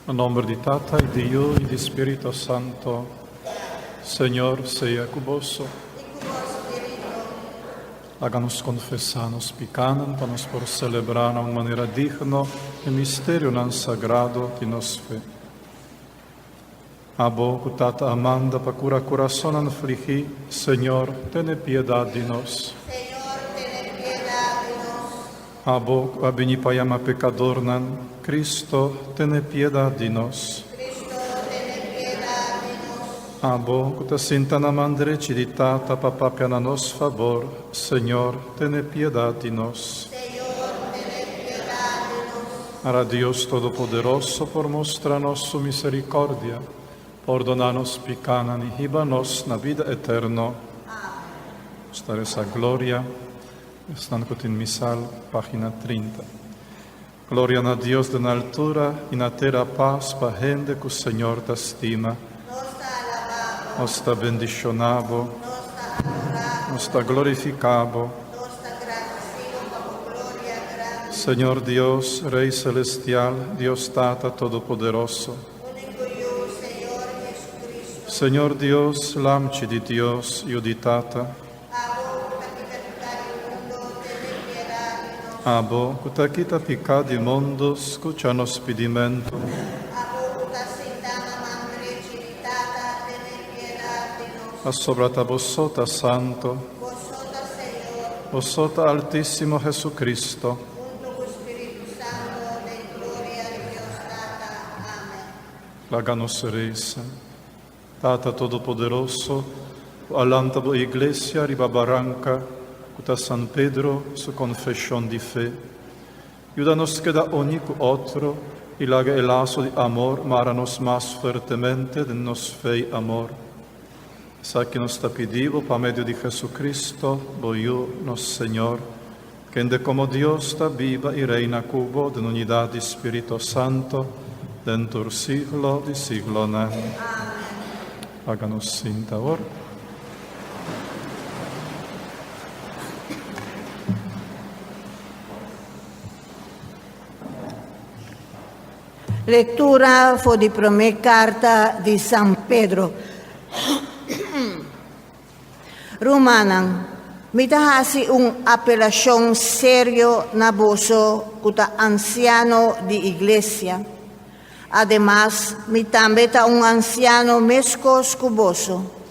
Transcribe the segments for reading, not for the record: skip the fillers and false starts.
Na nomber di Tata y di Yu y di Spirito Santo. Señor sea cu boso. I ku bo spiritu. Laga nos confesa nos picanan pa nos por celebra na un manera digno e misterionan sagrado di nos fe. Abo cu Tata a manda pa cura curasonnan afligi, Señor, tene piedad di nos. Señor, tene piedad di nos. Abo cu a bini pa yama pecadornan, Cristo, tene piedad di nos. Cristo, tene piedad di nos. Abo cu ta sinta na man drechi di Tata pa papia na nos fabor, Señor, tene piedad di nos. Señor, tene piedad di nos. Ara Dios Todopoderoso por mustra nos su misericordia, pordona nos picanan y hiba nos na bida eterno. Nos ta reza Gloria, esnan cu tin misal, pagina 30. Gloria na Dios den altura y na tera paz pa hende cu Señor ta stima. Nos ta alabá Bo. Nos ta bendicioná Bo. Nos ta adorá Bo. Nos ta glorificá Bo. Nos ta gradisí Bo pa Bo gloria grandi. Señor Dios, Rey Celestial, Dios Tata Todopoderoso. Único Yu, Señor Jesucristo. Señor Dios, Lamchi di Dios, Yu di Tata. Abo ku ta kita piká di mundo, tene piedad di nos. Abo ku ta kita piká di mundo, skucha nos pidimentu. Abo ku ta sintá na man drechi di Tata, tene piedad di nos. Pasobra ta bo so ta santo. Bo so ta Señor. Bo so ta Altísimo Jesucristo. Hunto ku Spiritu Santo, den gloria di Dios Tata. Amen. Laga nos resa. Tata Todopoderoso, ku a lanta bo Iglesia riba baranka ku ta San Pedro su konfeshon di fe, yuda nos keda uní ku otro i laga e laso di amor mara nos mas fuertemente den nos fe i amor. Esaki nos ta pidi bo pa medio di Jesucristo, bo Yu, nos Señor, kende komo Dios ta biba i reina ku bo den unidat di Spirito Santo, den tur siglo di siglonan. Laga nos sinta awor. Lectura for di promé carta di San Pedro. Rumannan, mi ta hasi un apelashon serio na boso ku ta ansiano di iglesia. Ademas, mi tambe ta un ansiano meskos ku boso,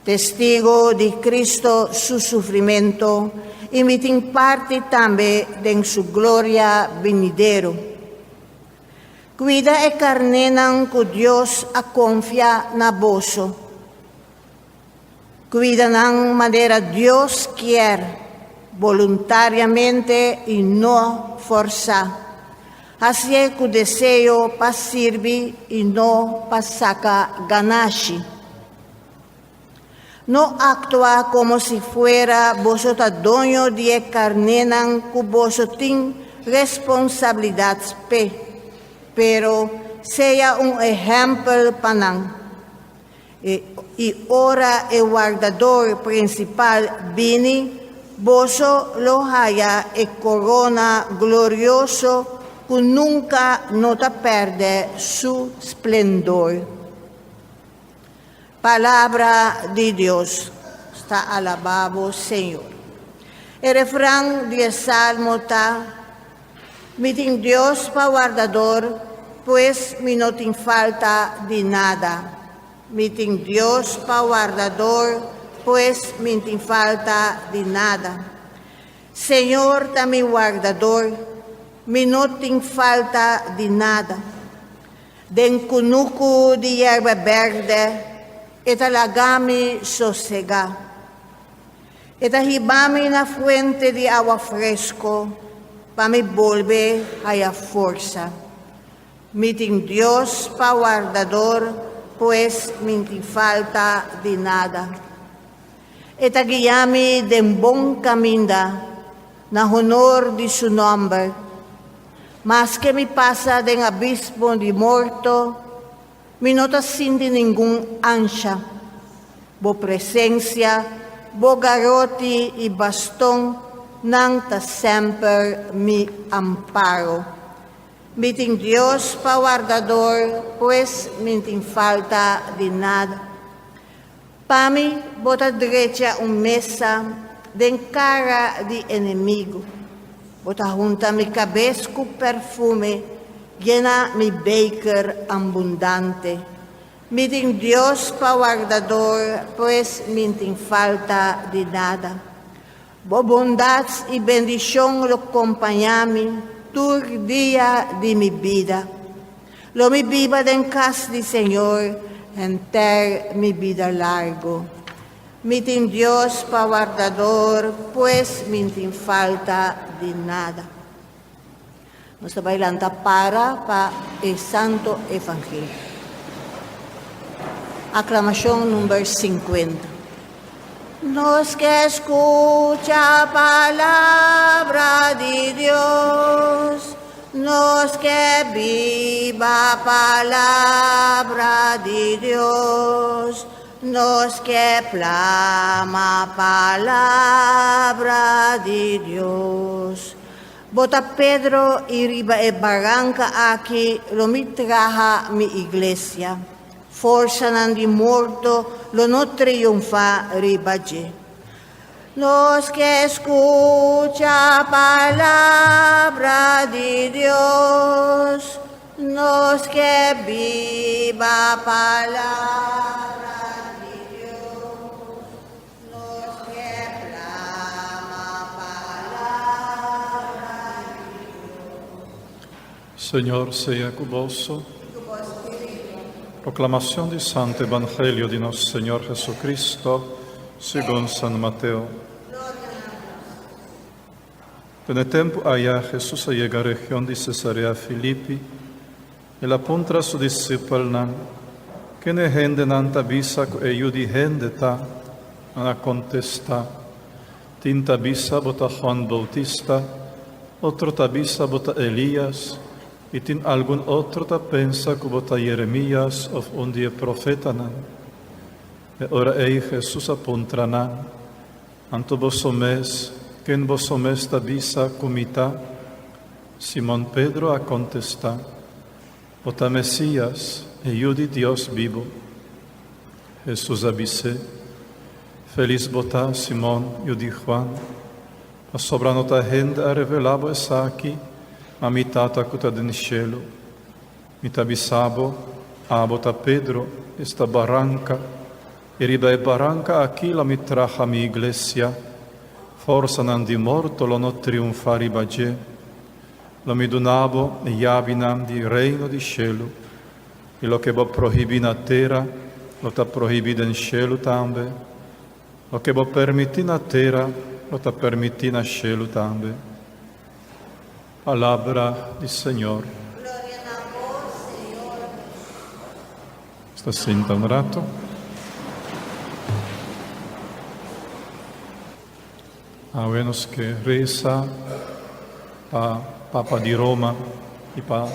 testigo di Cristo su sufrimento, i mi tin parti tambe den su gloria binidero. Kuida e karnénan ku Dios a konfia na boso. Kuida nan manera Dios kier, boluntariamente i no forsá. Hasié ku deseo pa sirbi i no pa saka ganashi. No aktua komo si fuera boso ta doño di e karnénan ku boso tin responsabilidat p'e, pero sea un ehèmpel pa nan. I ora e wardador prinsipal bini, boso lo haya e korona glorioso ku nunka no ta pèrdè su splendor. Palabra di Dios. Ta alabá bo, Señor. E refran di e salmo ta, Mi tin Dios pa wardador, pues mi no tin falta di nada. Mi tin Dios pa wardador, pues mi n'tin falta di nada. Señor ta mi wardador, mi no tin falta di nada. Den kunuku di yerba bèrdè e ta laga mi sosegá. E ta hiba mi na fuente di awa fresco pa mi bolbe haya forsa. Mi tin Dios pa wardador, pues mi n'tin falta di nada. E ta guia mi den bon caminda, na honor di su nomber. Maske mi pasa den abismo di morto, Mi no ta sinti ningun ansha. Bo presencia, bo garoti i baston, nan ta semper mi amparo. Mi tin Dios pa wardador, pues mi n'tin falta di nada. Pa mi bo ta drecha un mesa den kara di enemigu. Bo ta hunta mi kabes ku perfume, yena mi beker abundante. Mi tin Dios pa wardador, pues mi n'tin falta di nada. Bo bondat i bendishon lo kompañá mi tur dia di mi bida. Lo mi biba den kas di Señor henter mi bida largu. Mi tin Dios pa wardador, pues mi n'tin falta di nada. Nos ta bai lanta para pa e Santo Evangelio. Aklamashon number 50. Nos ke skucha palabra di Dios, nos ke biba palabra di Dios, nos ke plama palabra di Dios. Bo ta Pedro i riba e baranka aki lo mi traha mi iglesia. Forsanan di morto lo no triunfá riba dje. Nos ke skucha palabra di Dios, nos ke biba palabra di Dios. Nos ke plama palabra di Dios. Señor sea ku boso. Proclamación di Santo Evangelio di nos Señor Jesucristo segun San Mateo. Den e tempu aya Jesus a yega region di Cesarea Filipi. El a puntra su disipelnan, Ken e hendenan ta bisa ku e Yu di hende ta? Nan a kontestá, Tin ta bisa bo ta Juan Boutista, otro ta bisa bo ta Elías, i tin algun otro ta pensa ku bo ta Jeremías òf un di e profetanan. E ora ei Hesus a puntra nan, Anto boso mes, ken boso mes ta bisa ku mi ta? Simon Pedro a kontestá, Bo ta Mesías, e Yu di Dios bibu. Hesus a bis'é, Felis bo ta, Simon, yu di Juan, pasobra no ta hende a revelá bo esaki, ma mi Tata ku ta den shelu. Mi ta bisa bo, abo ta Pedro, esta baranka, i riba e baranka aki lo mi traha mi iglesia. Forsanan di morto lo no triunfá riba dje. Lo mi duna bo e yabinan di Reino di shelu, i loke bo prohibí na tera lo ta prohibí den shelu tambe, loke bo permití na tera lo ta permití na shelu tambe. Palabra di Señor. Gloria na bo, Señor Jesús. Ta sinta un rato. Awe nos ke resa pa Papa di Roma i pa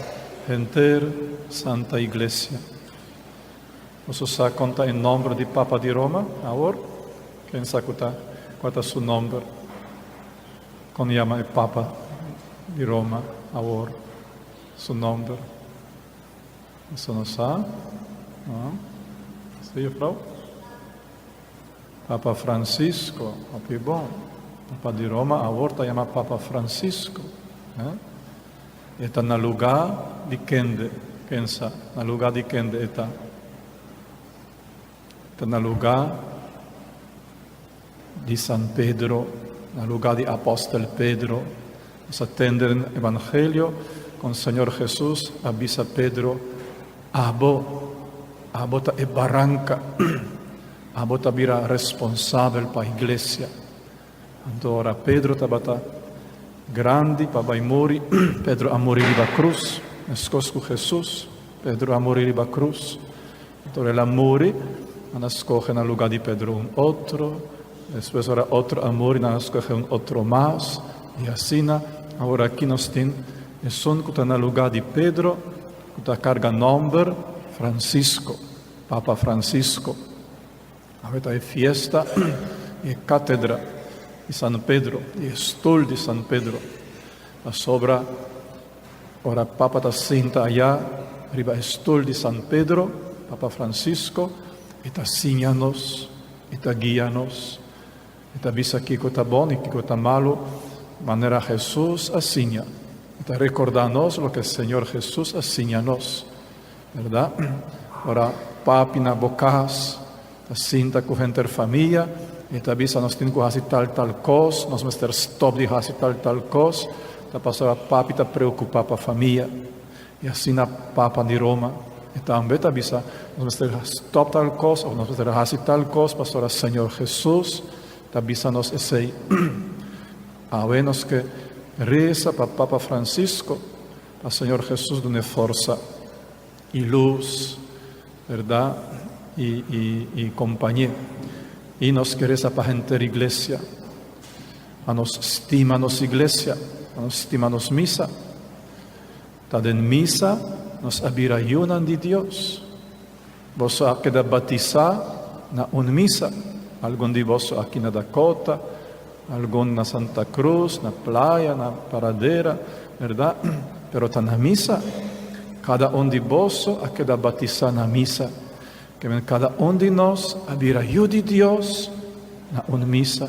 henter Santa Iglesia. Boso sa kon ta e nomber di Papa di Roma awor? Ken sa ku ta kua ta su nomber? Kon yama e Papa di Roma awor? Su nomber? Boso no sa? No? Si, juffrouw? Papa Francisco, hopi bon. Papa di Roma awor ta yama Papa Francisco. Eh? E ta na lugá di kende? Ken sa? Na lugá di kende e ta? Ta na lugá di San Pedro, na lugá di Apòstel Pedro. Nos a tende den Evangelio kon Señor Jesus a bisa Pedro, Abo, abo ta e baranka, abo ta bira responsabel pa iglesia. Anto ora Pedro tabata grandi pa bai muri, Pedro a muri riba krus, meskos ku Jesus, Pedro a muri riba krus. Anto ora el a muri, nan a skohe na lugá di Pedro un otro, despues ora otro a muri, nan a skohe un otro mas, i asina awor aki nos tin esun ku ta na lugá di Pedro, ku ta karga nòmber Francisco, Papa Francisco. Awe ta e fiesta di e katedra di San Pedro, di e stul di San Pedro, pasobra. Ora Papa ta sinta aya riba e stul di San Pedro, Papa Francisco, e ta siña nos, e ta guia nos, e ta bisa kiko ta bon i kiko ta malu, manera Hesus a siña. E ta rekordá nos loke Señor Hesus a siña nos, bèrdat? Ora papi na bo kas ta sinta ku henter famia, e ta bisa nos tin ku hasi tal tal kos, nos mester stòp di hasi tal tal kos, ta pasobra papi ta preokupá pa famia. I asina Papa di Roma, e tambe ta bisa nos mester stòp tal kos òf nos mester hasi tal kos pasobra Señor Hesus ta bisa nos esei. Awe nos ke resa pa Papa Francisco pa Señor Hesus dun'e forsa i lus, bèrdat, i i i kompañ'é. I nos ke resa pa henter iglesia, pa nos stima nos iglesia, pa nos stima nos misa. Ta den misa nos a bira yunan di Dios. Boso a keda batisá na un misa, algun di boso aki na Dakota, algun na Santa Cruz, na Playa, na Paradera, berdad? Pero ta na misa. Kada un di boso a keda batisá na misa. Ke men kada un di nos a bira yu di Dios na un misa.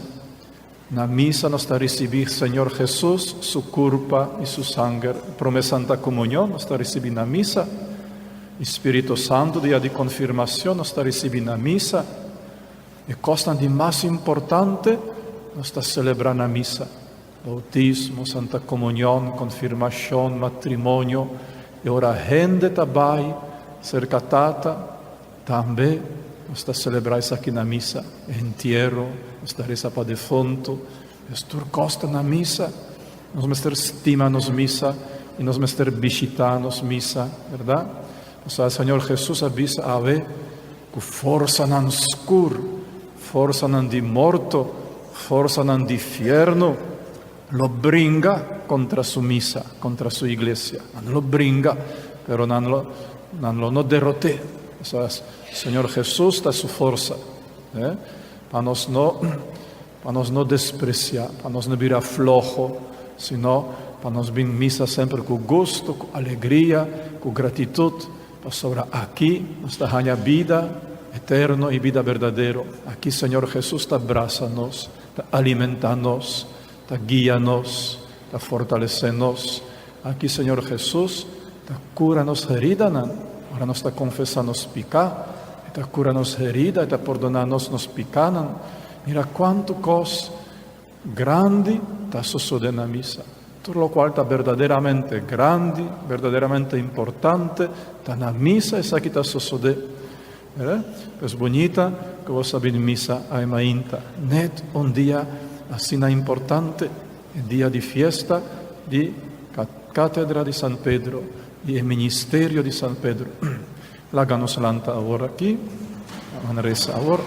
Na misa nos ta risibí Señor Hesus su kurpa i su sanger. Promé Santa Komunion nos ta risibí na misa. I Spiritu Santu dia di konfirmacion nos ta risibí na misa. E kosnan di mas importante nos ta selebrá na misa, boutismo, Santa Komunion, konfirmacion, matrimonio. E ora hende ta bai serka Tata, Tambe nos ta selebrá esaki na misa, e entiero, nos ta resa pa defuntu, es tur kos ta na misa. Nos mester stima nos misa i nos mester bishitá nos misa, bèrdat? Pasobra Señor Hesus a bisa awe ku forsanan skur, forsanan di morto, forsanan di fièrnu lo bringa kontra su misa, kontra su iglesia. Nan lo bringa, pero nan lo nan lo no derot'é. Pasobra Señor Hesus ta su forsa, eh. Pa nos no pa nos no despresiá, pa nos no bira floho, sino pa nos bin misa semper ku gusto, ku alegria, ku gratitut, pasobra aki nos ta haña bida eterno i bida berdadero. Aki Señor Hesus ta brasa nos, ta alimentá nos, ta guia nos, ta fortalesé nos. Aki Señor Hesus ta kura nos heridanan. Ora nos ta konfesá nos piká, E ta kura nos herida, E ta pordoná nos nos pikánan. Mira kuantu kos grandi ta sosodé na misa. Tur lokual ta berdaderamente grandi, berdaderamente importante, ta na misa esaki ta sosodé. Mira, pues bunita ku bo sa bini misa awe mainta. Net un dia asina importante, e dia di fiesta di Katedra di San Pedro, di e ministerio di San Pedro. Laga nos lanta awor aki, nan resa awor.